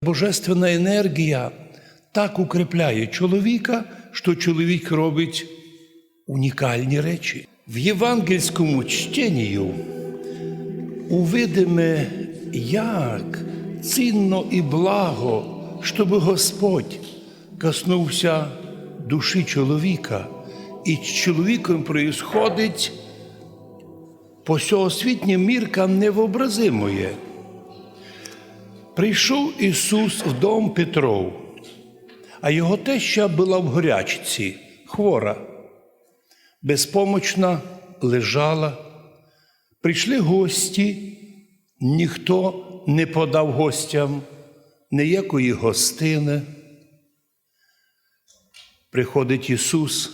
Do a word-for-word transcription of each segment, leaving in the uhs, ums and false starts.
Божественна енергія так укріпляє чоловіка, що чоловік робить унікальні речі. В євангельському чтенію увидиме, як цінно і благо, щоб Господь коснувся душі чоловіка, і з чоловіком происходить по сьогосвітня мірка невообразимоє. Прийшов Ісус в дом Петров, а його теща была в горячці, хвора, безпомочна, лежала. Прийшли гості, ніхто не подав гостям ніякої гостини. Приходить Ісус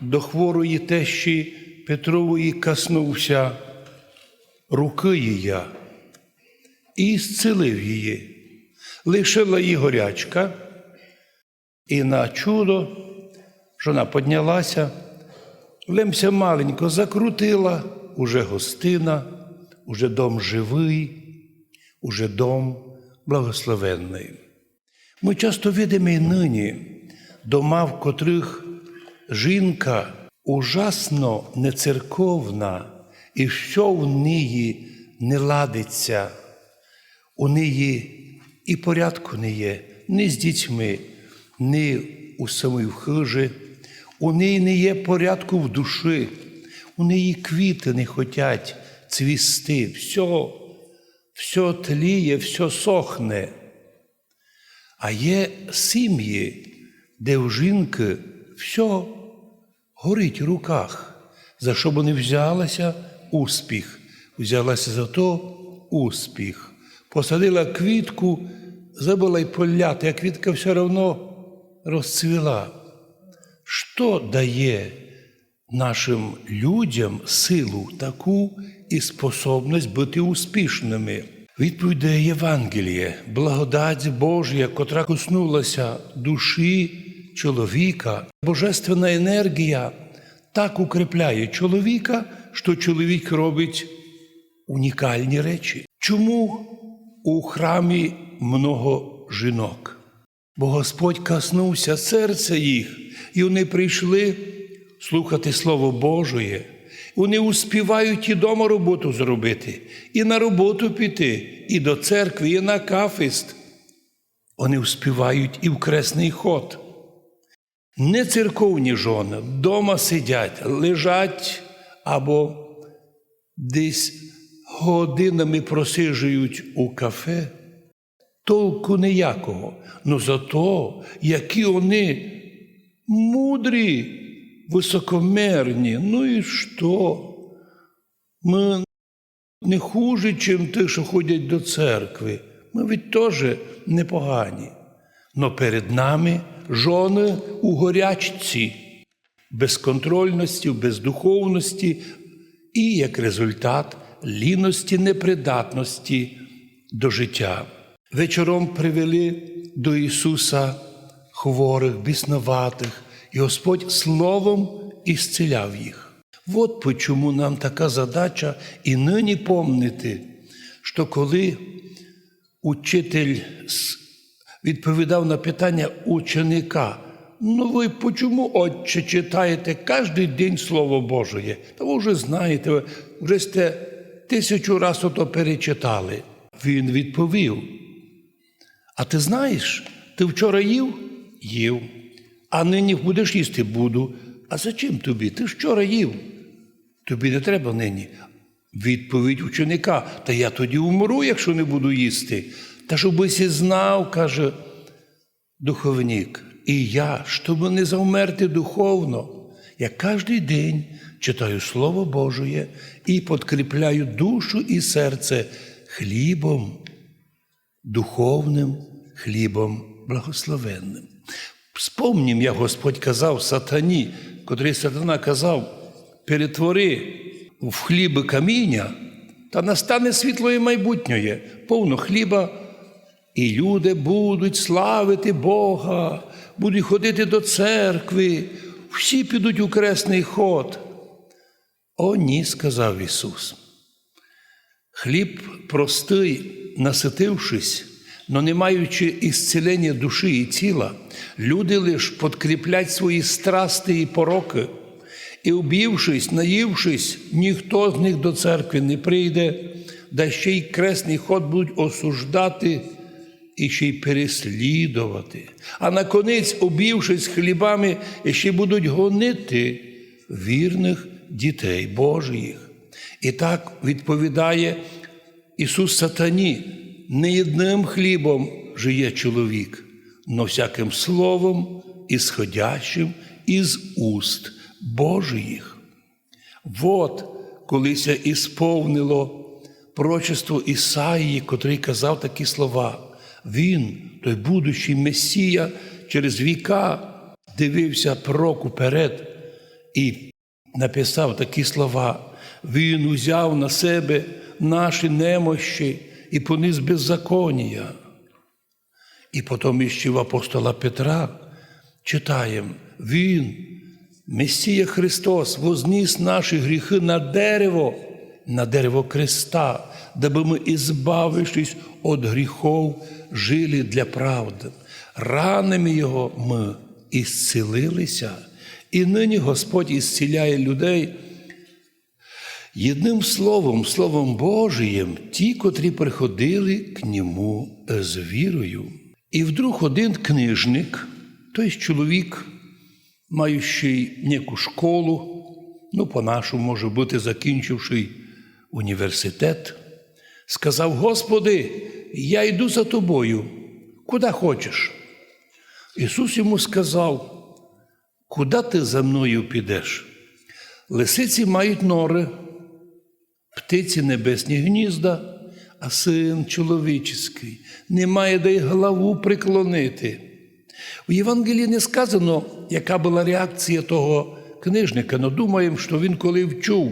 до хворої тещі Петрової, коснувся руки її і зцілив її. Лишила її горячка, і на чудо, що вона піднялася, лем ся маленько закрутила, уже гостина, уже дом живый, уже дом благословенный. Мы часто видиме і нині дома, в котрых жінка ужасно нецерковна, і всьо в неї не ладиться. У неї і порядку не є, ні з дітьми, ні у самій хыжі. У неї не є порядку в душі. У неї квіти не хотять цвісти. Всьо, всьо тліє, всьо сохне. А є сім'ї, де в жінки всьо горить в руках. За што бы не взялася, успіх. Взялася за то, успіх. Посадила квітку, забыла й поляти, а квітка всьо равно розцвіла. Што дає нашым людям силу таку і способность быти успішными? Відповідь дає Євангеліє. Благодать Божія, котра коснулася душі чоловіка, божественна енергія так укріпляє чоловіка, што чоловік робить унікальні речі. Чому у храмі много жінок? Бо Господь коснувся серця їх, і вони прийшли слухати Слово Божоє. Вони успівають і дома роботу зробити, і на роботу піти, і до церкви, і на акафіст. Вони успівають і в кресний ход. Нецерковні жоны дома сидять, лежать або десь годинами просиджують у кафе. Толку ниякого. Но зато, які они мудрі, высокомерні. Ну і што? Мы не хуже, чим ті, што ходять до церкви. Мы ведь тоже непогані. Но перед нами жоны у горячці, безконтрольности, в бездуховности і, як результат, ліности, непридатности до життя. Вечором привели до Ісуса хворых, бісноватых, і Господь словом ісціляв їх. Вот почему нам така задача і нині помнити, што коли учитель с-, відповідав на питання ученика: «Ну вы почему, отче, читаєте каждый день Слово Божоє? Та вы вже знаєте, вы вже сте тисячу раз ото перечитали». Він відповів: «А ты знаєш, ты вчора їв?» «Їв». «А нині будеш їсти?» «Буду». «А зачем тобі? Ты ж вчора їв. Тобі не треба нині». Відповідь ученика: «Та я тоді умру, якщо не буду їсти». «Та щоб си знав, — каже духовник, — і я, щоб не завмерти духовно, я каждый день читаю Слово Божоє і подкріпляю душу і серце хлібом духовным, хлібом благословенным». Вспомнім, як Господь казав сатані, котрий сатана казав: «Перетвори в хлібы каміня, та настане світлоє майбутнє, повно хліба, і люди будуть славити Бога, будуть ходити до церкви, всі підуть у кресний ход». «О, ні, — сказав Ісус. — Хліб простый, насытившись, Но не маючи ісцілення душі і тіла, люди лиш подкріплять свої страсти і порокы. І обівшись, наївшись, ніхто з них до церкви не прийде, да ще й кресный ход будуть осуждати і ще й переслідовати. А наконець, обівшись хлібами, ще будуть гонити вірных дітей Божиїх. І так відповідає Ісус сатані: «Не єдным хлібом жиє чоловік, но всякым словом, исходящим из уст Божиїх». Вот, коли ся ісповнило пророчество Ісаії, котрый казав такі слова. Він, той будущий Месія, через віка дивився пророк уперед і написав такі слова: «Він узяв на себе наші немощі і поніс беззаконія». І потім іще в апостола Петра читаєм: «Він, Месія Христос, возніс наші гріхы на дерево, на дерево креста, дабы мы, избавившись от гріхов, жили для правды. Ранами Його мы исцілилися». І нині Господь исціляє людей єдным словом, Словом Божиїм, ті, котрі приходили к Ньому з вірою. І вдруг один книжник, то єсть чоловік, маючий неку школу, ну, по-нашому, може быти, закінчивший університет, сказав: «Господи, я йду за Тобою, куды хочеш». Ісус йому сказав: «Куды ты за Мною підеш? Лисиці мають норы, птиці небесні гнізда, а Сын чоловіческий не має де й главу приклонити». В Євангелії не сказано, яка была реакція того книжника, но думаєм, што він, коли вчув,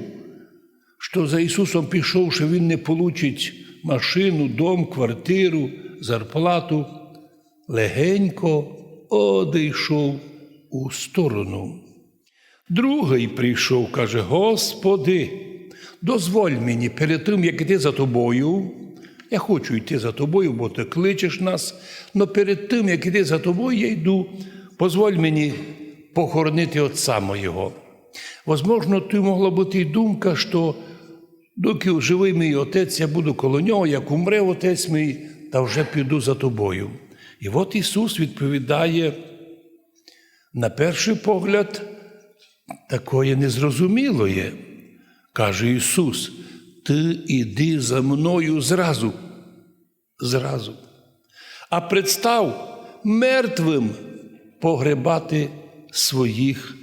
што за Ісусом пішовши, він не получить машину, дом, квартиру, зарплату, легенько одійшов у сторону. Другый прийшов, каже: «Господи, дозволь мені перед тым, як іти за Тобою, я хочу йти за Тобою, бо Ты кличеш нас, но перед тым, як іти за Тобою, я йду, позволь мені похоронити отця моєго». Возможно, туй могла быти й думка, што доки живый мій отець, я буду коло нього, як умре отець мій, та вже піду за Тобою. І от Ісус відповідає, на першый погляд, такоє незрозумілоє. Каже Ісус: «Ты іди за Мною зразу, зразу. А представ мертвым погребати своїх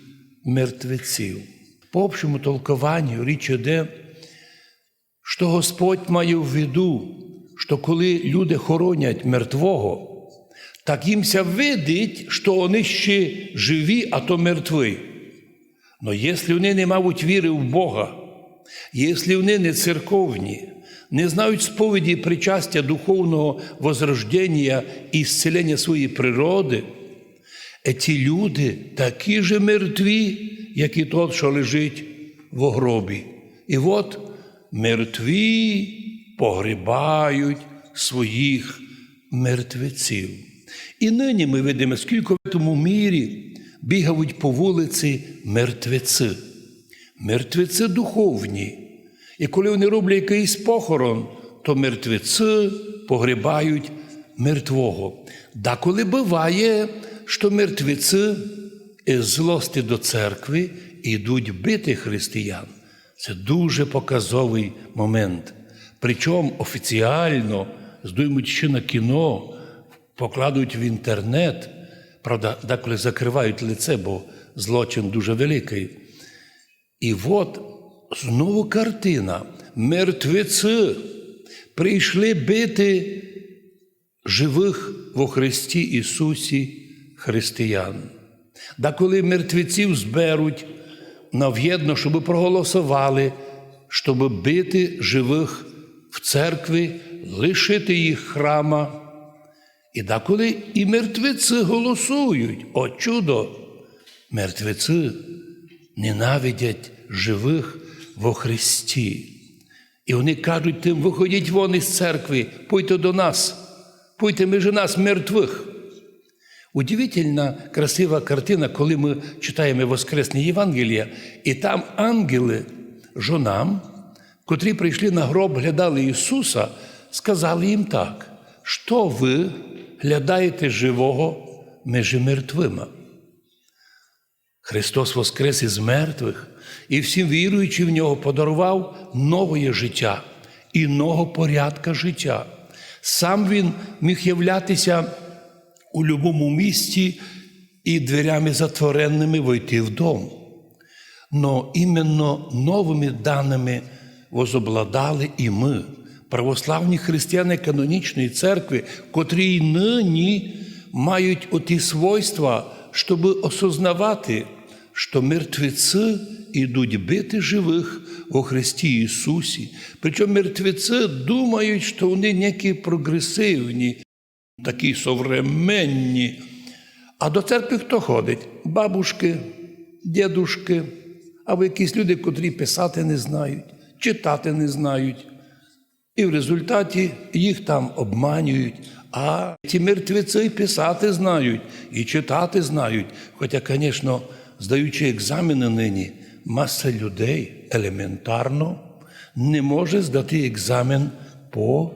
мертвеців». По общому толкованю річ іде, што Господь має в виду, што коли люди хоронять мертвого, так їм ся видить, што они ще живі, а то мертві. Но єсли они не мають віры в Бога, єсли они не церковні, не знають сповіді причастя духовного возрожденія і исцілення своєї природы, е, ті люди такі же мертві, як і тот, што лежить во гробі. І от мертві погребають своїх мертвеців. І нині мы видиме, скілько в тому мірі бігають по вулиці мертвеці. Мертвеці духовні. І коли они роблять якыйсь похорон, то мертвеці погребають мертвого. Даколи быває, што мертвеці із злости до церкви йдуть бити християн. Це дуже показовый момент. Причому офіціално здоймуть ще на кіно, покладуть в інтернет. Правда, деколи закрывають лице, бо злочин дуже великый. І от знову картина. Мертвеці прийшли бити живых во Христі Ісусі християн. Даколи мертвеців зберуть на вєдно, щобы проголосовали, щобы бити живых в церкви, лишити їх храма. І даколи і мертвеці голосують. О чудо! Мертвеці ненавидять живых во Христі. І они кажуть тым: «Выходіть вон із церкви, пойте до нас». Пойте межи нас, мертвых. Удивительна, красива картина, коли мы читаєме воскресні Євангелія, і там ангелы жонам, котрі прийшли на гроб, глядали Ісуса, сказали їм так: «Што вы глядаєте живого межи мертвыма?» Христос воскрес із мертвых і всім віруючим в Нього подарував новоє життя і нового порядка життя. Сам Він міг являти ся у любому місці і дверями затворенными войти в дом. Но іменно новыми данными возобладали і мы, православні християни канонічної церкви, котрі й нині мають оті свойства, щобы осознавати, што мертвеці ідуть бити живых во Христі Ісусі. Причому мертвеці думають, што вони некі прогресивні, такі современні. А до церкви хто ходить? Бабушки, дідушки, або якісь люди, котрі писати не знають, читати не знають. І в результаті їх там обманюють. А ті мертвеці і писати знають, і читати знають. Хоча, звісно, здаючи екзамены нині, маса людей елементарно не може здати екзамен по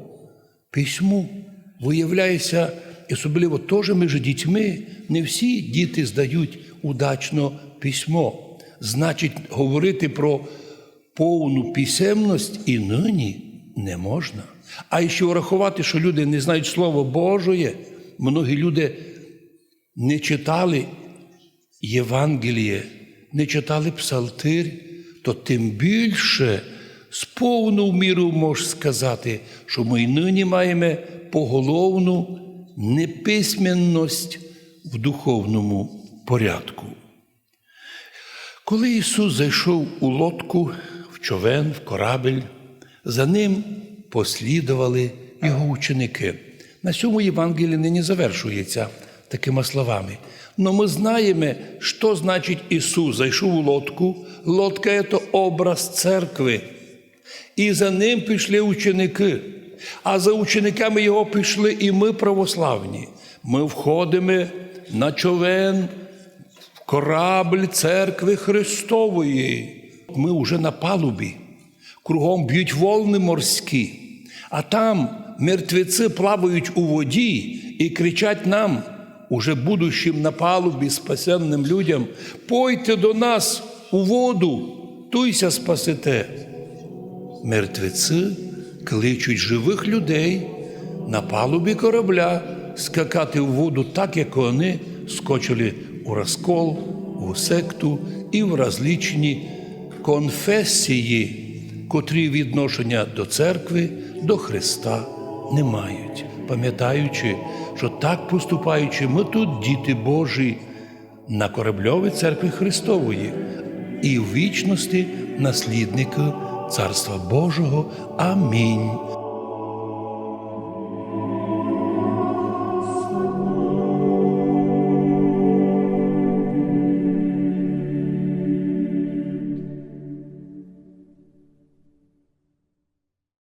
письму. Виявляється, особливо тоже межи дітьми, не всі діти здають удачно письмо. Значить, говорити про повну писемность і нині не можна. А ще враховати, що люди не знають Слово Божоє, многі люди не читали Євангеліє, не читали Псалтирь, то тим більше з повною мірою можеш сказати, що ми й нині маємо поголовну неписьменность в духовному порядку. Коли Ісус зайшов у лодку, в човен, в корабель, за ним послідовали його ученики. На сьому Євангеліє нині завершується такыма словами. Но мы знаєме, што значить Ісус зайшов у лодку. Лодка — це образ церкви. І за ним пішли ученики. А за учениками його пішли і мы, православні. Мы входиме на човен, в корабль церкви Христової. Мы уже на палубі. Кругом бють волны морські. А там мертвеці плавають у воді і кричать нам, уже будущим на палубі спасенным людям: «Пойте до нас у воду, туй ся спасете». Мертвеці кличуть живых людей на палубі корабля скакати в воду так, як они скочили у розкол, у секту і в различні конфесії, котрі відношення до церкви, до Христа не мають, пам'ятаючи, що так поступаючи, мы тут діти Божі, на корабльови церкви Христової і в вічности наслідники Царства Божого. Амінь.